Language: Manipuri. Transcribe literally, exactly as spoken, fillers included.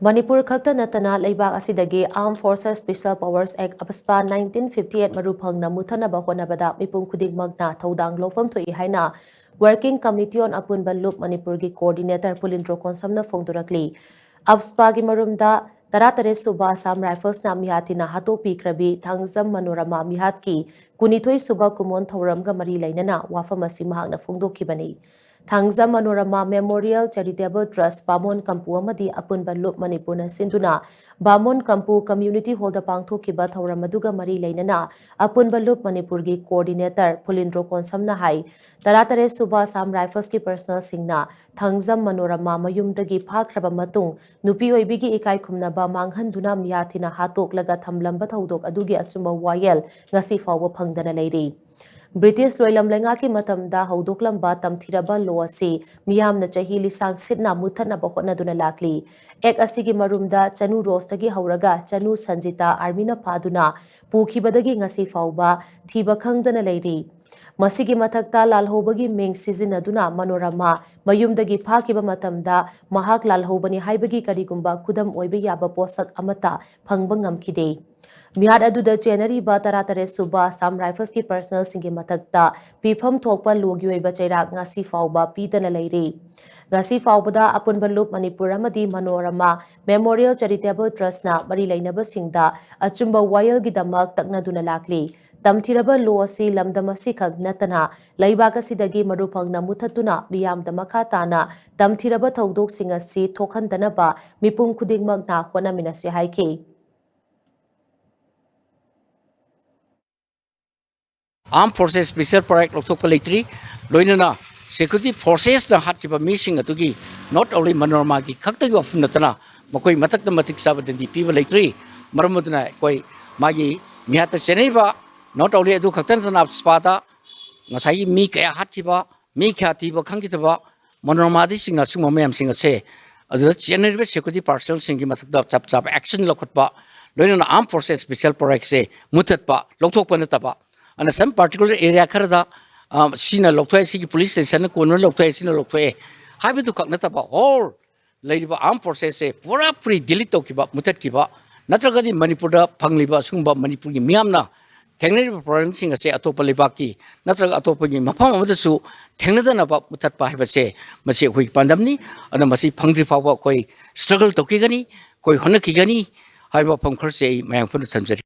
ꯃꯅꯤꯄꯨꯔ ꯈꯛꯇ ꯅꯠꯇꯅ ꯂꯩꯕꯥꯛ ꯑꯁꯤꯗꯒꯤ Armed Forces Special Powers Act, AFSPA, nineteen fifty eight ꯃꯔꯨ ꯐꯪꯅ ꯃꯨꯠꯊꯅꯕ ꯍꯣꯠꯅꯕꯗ ꯃꯤꯄꯨꯝ ꯈꯨꯗꯤꯡꯃꯛꯅ ꯊꯧꯗꯥꯡ ꯂꯧꯐꯝ ꯊꯣꯛꯏ ꯍꯥꯏꯅ Working Committee on ꯑꯄꯨꯟꯕ ꯂꯨꯞ ꯃꯅꯤꯄꯨꯔꯒꯤ coordinator ꯄꯨꯂꯤꯟꯗ꯭ꯔꯣ ꯀꯣꯟꯁꯝꯅ ꯐꯣꯡꯗꯣꯔꯛꯂꯤ꯫ AFSPAꯒꯤ ꯃꯔꯨꯝꯗ ꯇꯔꯥꯇꯔꯦꯠ ꯁꯨꯕ Assam Riflesꯅ ꯃꯤꯍꯥꯊꯤꯅ ꯍꯥꯠꯇꯣꯛꯄꯤꯈ꯭ꯔꯕꯤ ꯊꯥꯡꯖꯝ ꯃꯅꯣꯔꯃꯥ ꯃꯤꯍꯥꯠꯀꯤ ꯀꯨꯟꯅꯤꯊꯣꯏ ꯁꯨꯕ ꯀꯨꯝꯑꯣꯟ ꯊꯧꯔꯝꯒ ꯃꯔꯤ ꯂꯩꯅꯅ ꯋꯥꯐꯝ ꯑꯁꯤ ꯃꯍꯥꯛꯅ ꯐꯣꯡꯗꯣꯛꯈꯤꯕꯅꯤ꯫ Thangjam Manorama Memorial Charitable Trust, ꯕꯥꯃꯣꯟ ꯀꯝꯄꯨ ꯑꯃꯗꯤ ꯑꯄꯨꯟꯕ ꯂꯨꯞ ꯃꯅꯤꯄꯨꯔꯅ ꯁꯤꯟꯗꯨꯅ ꯕꯥꯃꯣꯟ ꯀꯝꯄꯨ Community Hallꯗ ꯄꯥꯡꯊꯣꯛꯈꯤꯕ ꯊꯧꯔꯝ ꯑꯗꯨꯒ ꯃꯔꯤ ꯂꯩꯅꯅ ꯑꯄꯨꯟꯕ ꯂꯨꯞ ꯃꯅꯤꯄꯨꯔꯒꯤ coordinator ꯄꯨꯂꯤꯟꯗ꯭ꯔꯣ ꯀꯣꯟꯁꯝꯅ ꯍꯥꯏ, ꯇꯔꯥꯇꯔꯦꯠ ꯁꯨꯕ Assam Riflesꯀꯤ personnelꯁꯤꯡꯅ ꯊꯥꯡꯖꯝ ꯃꯅꯣꯔꯃꯥ ꯃꯌꯨꯝꯗꯒꯤ ꯐꯥꯈ꯭ꯔꯕ ꯃꯇꯨꯡ ꯅꯨꯄꯤ ꯑꯣꯏꯕꯤꯒꯤ ꯏꯀꯥꯏ ꯈꯨꯝꯅꯕ ꯃꯥꯡꯍꯟꯗꯨꯅ ꯃꯤꯍꯥꯊꯤꯅ ꯍꯥꯠꯇꯣꯛꯂꯒ ꯊꯝꯂꯝꯕ ꯊꯧꯗꯣꯛ ꯑꯗꯨꯒꯤ ꯑꯆꯨꯝꯕ ꯋꯥꯌꯦꯜ ꯉꯁꯤ ꯐꯥꯎꯕ ꯐꯪꯗꯅ ꯂꯩꯔꯤ꯫ ꯕ꯭ꯔꯤꯇꯤꯁ ꯂꯣꯏꯂꯝ ꯂꯩꯉꯥꯛꯀꯤ ꯃꯇꯝꯗ ꯍꯧꯗꯣꯛꯂꯝꯕ ꯇꯝꯊꯤꯔꯕ law ꯑꯁꯤ ꯃꯤꯌꯥꯝꯅ ꯆꯍꯤ ꯂꯤꯁꯥꯡ ꯁꯤꯠꯅ ꯃꯨꯠꯊꯠꯅꯕ ꯍꯣꯠꯅꯗꯨꯅ ꯂꯥꯛꯂꯤ꯫ Act ꯑꯁꯤꯒꯤ ꯃꯔꯨꯝꯗ ꯆꯅꯨ ꯔꯣꯁꯇꯒꯤ ꯍꯧꯔꯒ ꯆꯅꯨ ꯁꯟꯖꯤꯇꯥ armyꯅ ꯐꯥꯗꯨꯅ ꯄꯨꯈꯤꯕꯗꯒꯤ ꯉꯁꯤ ꯐꯥꯎꯕ ꯊꯤꯕ ꯈꯪꯗꯅ ꯂꯩꯔꯤ꯫ ꯃꯁꯤꯒꯤ ꯃꯊꯛꯇ ꯂꯥꯜꯍꯧꯕꯒꯤ ꯃꯤꯡ ꯁꯤꯖꯤꯟꯅꯗꯨꯅ ꯃꯅꯣꯔꯃꯥ ꯃꯌꯨꯝꯗꯒꯤ ꯐꯥꯈꯤꯕ ꯃꯇꯝꯗ ꯃꯍꯥꯛ ꯂꯥꯜꯍꯧꯕꯅꯤ ꯍꯥꯏꯕꯒꯤ ꯀꯔꯤꯒꯨꯝꯕ ꯈꯨꯗꯝ ꯑꯣꯏꯕ ꯌꯥꯕ ꯄꯣꯠꯁꯛ ꯑꯃꯠꯇ ꯐꯪꯕ ꯉꯝꯈꯤꯗꯦ꯫ ꯃꯤꯍꯥꯠ ꯑꯗꯨꯗ ꯆꯦꯟꯅꯔꯤꯕ ꯇꯔꯥꯇꯔꯦꯠ ꯁꯨꯕ Assam Riflesꯀꯤ personnelꯁꯤꯡꯒꯤ ꯃꯊꯛꯇ ꯄꯤꯐꯝ ꯊꯣꯛꯄ lawꯒꯤ ꯑꯣꯏꯕ ꯆꯩꯔꯥꯛ ꯉꯁꯤ ꯐꯥꯎꯕ ꯄꯤꯗꯅ ꯂꯩꯔꯤ꯫ ꯉꯁꯤ ꯐꯥꯎꯕꯗ ꯑꯄꯨꯟꯕ ꯂꯨꯞ ꯃꯅꯤꯄꯨꯔ ꯑꯃꯗꯤ ꯃꯅꯣꯔꯃꯥ Memorial Charitable Trustꯅ ꯃꯔꯤ ꯂꯩꯅꯕꯁꯤꯡꯗ ꯑꯆꯨꯝꯕ ꯋꯥꯌꯦꯜꯒꯤꯗꯃꯛ ꯇꯛꯅꯗꯨꯅ ꯂꯥꯛꯂꯤ꯫ ꯇꯝꯊꯤꯔꯕ law ꯑꯁꯤ ꯂꯝꯗꯝ ꯑꯁꯤꯈꯛ ꯅꯠꯇꯅ ꯂꯩꯕꯥꯛ ꯑꯁꯤꯗꯒꯤ ꯃꯔꯨ ꯐꯪꯅ ꯃꯨꯠꯊꯠꯇꯨꯅ ꯃꯤꯌꯥꯝꯗ ꯃꯈꯥ ꯇꯥꯅ ꯇꯝꯊꯤꯔꯕ ꯊꯧꯗꯣꯛꯁꯤꯡ ꯑꯁꯤ ꯊꯣꯛꯍꯟꯗꯅꯕ ꯃꯤꯄꯨꯝ ꯈꯨꯗꯤꯡꯃꯛꯅ ꯍꯣꯠꯅꯃꯤꯟꯅꯁꯤ ꯍꯥꯏꯈꯤ꯫ Armed Forces Special Power Act ꯂꯧꯊꯣꯛꯄ ꯂꯩꯇ꯭ꯔꯤ꯫ ꯂꯣꯏꯅꯅ security forcesꯅ ꯍꯥꯠꯈꯤꯕ ꯃꯤꯁꯤꯡ ꯑꯗꯨꯒꯤ not only ꯃꯅꯣꯔꯃꯥꯒꯤ ꯈꯛꯇꯒꯤ ꯋꯥꯐꯝ ꯅꯠꯇꯅ ꯃꯈꯣꯏ ꯃꯊꯛꯇ ꯃꯇꯤꯛ ꯆꯥꯕ ꯗꯟꯗꯤ ꯄꯤꯕ ꯂꯩꯇ꯭ꯔꯤ꯫ ꯃꯔꯝ ꯑꯗꯨꯅ ꯑꯩꯈꯣꯏ ꯃꯥꯒꯤ ꯃꯤꯍꯥꯠꯇ ꯆꯦꯟꯅꯔꯤꯕ not only ꯑꯗꯨ ꯈꯛꯇ ꯅꯠꯇꯅ AFSPAꯗ ꯉꯁꯥꯏꯒꯤ ꯃꯤ ꯀꯌꯥ ꯍꯥꯠꯈꯤꯕ, ꯃꯤ ꯀꯌꯥ ꯊꯤꯕ ꯈꯪꯈꯤꯗꯕ, ꯃꯅꯣꯔꯃꯥꯗꯒꯤꯆꯤꯡꯅ ꯑꯁꯤꯒꯨꯝꯕ ꯃꯌꯥꯝꯁꯤꯡ ꯑꯁꯦ ꯑꯗꯨꯗ ꯆꯦꯟꯅꯔꯤꯕ security personnelꯁꯤꯡꯒꯤ ꯃꯊꯛꯇ ꯆꯞ ꯆꯥꯕ action ꯂꯧꯈꯠꯄ, ꯂꯣꯏꯅꯅ Armed Forces Special Power Actꯁꯦ ꯃꯨꯠꯊꯠꯄ, ꯂꯧꯊꯣꯛꯄ ꯅꯠꯇꯕ, ꯑꯗꯨꯅ some particular area ꯈꯔꯗ, ꯑ, ꯁꯤꯅ ꯂꯧꯊꯣꯛꯑꯦ, ꯁꯤꯒꯤ police stationꯅ ꯀꯣꯟꯅ ꯂꯧꯊꯣꯛꯑꯦ, ꯁꯤꯅ ꯂꯧꯊꯣꯛꯑꯦ ꯍꯥꯏꯕꯗꯨ ꯈꯛ ꯅꯠꯇꯕ, whole ꯂꯩꯔꯤꯕ ꯑꯥꯔꯝ ꯐꯣꯔꯁꯦꯁꯁꯦ ꯄꯨꯔꯥ ꯄꯨꯔꯤ ꯗꯤꯂꯤꯠ ꯇꯧꯈꯤꯕ, ꯃꯨꯊꯠꯈꯤꯕ, ꯅꯠꯇ꯭ꯔꯒꯗꯤ ꯃꯅꯤꯄꯨꯔꯗ ꯐꯪꯂꯤꯕ ꯑꯁꯤꯒꯨꯝꯕ ꯃꯅꯤꯄꯨꯔꯒꯤ ꯃꯤꯌꯥꯝꯅ ꯊꯦꯡꯅꯔꯤꯕ ꯄ꯭ꯔꯣꯕ꯭ꯂꯦꯝꯁꯤꯡ ꯑꯁꯦ ꯑꯇꯣꯞꯄ ꯂꯩꯕꯥꯛꯀꯤ ꯅꯠꯇ꯭ꯔꯒ ꯑꯇꯣꯞꯄꯒꯤ ꯃꯐꯝ ꯑꯃꯗꯁꯨ ꯊꯦꯡꯅꯗꯅꯕ ꯃꯨꯊꯠꯄ ꯍꯥꯏꯕꯁꯦ, ꯃꯁꯤ ꯑꯩꯈꯣꯏꯒꯤ ꯄꯥꯟꯗꯝꯅꯤ꯫ ꯑꯗꯨꯅ ꯃꯁꯤ ꯐꯪꯗ꯭ꯔꯤ ꯐꯥꯎꯕ ꯑꯩꯈꯣꯏ ꯁ꯭ꯇ꯭ꯔꯒꯜ ꯇꯧꯈꯤꯒꯅꯤ, ꯑꯩꯈꯣꯏ ꯍꯣꯠꯅꯈꯤꯒꯅꯤ ꯍꯥꯏꯕ ꯋꯥꯐꯝ ꯈꯔꯁꯦ ꯑꯩ ꯃꯌꯥꯝ ꯄꯨꯟꯅ ꯊꯝꯖꯔꯤ꯫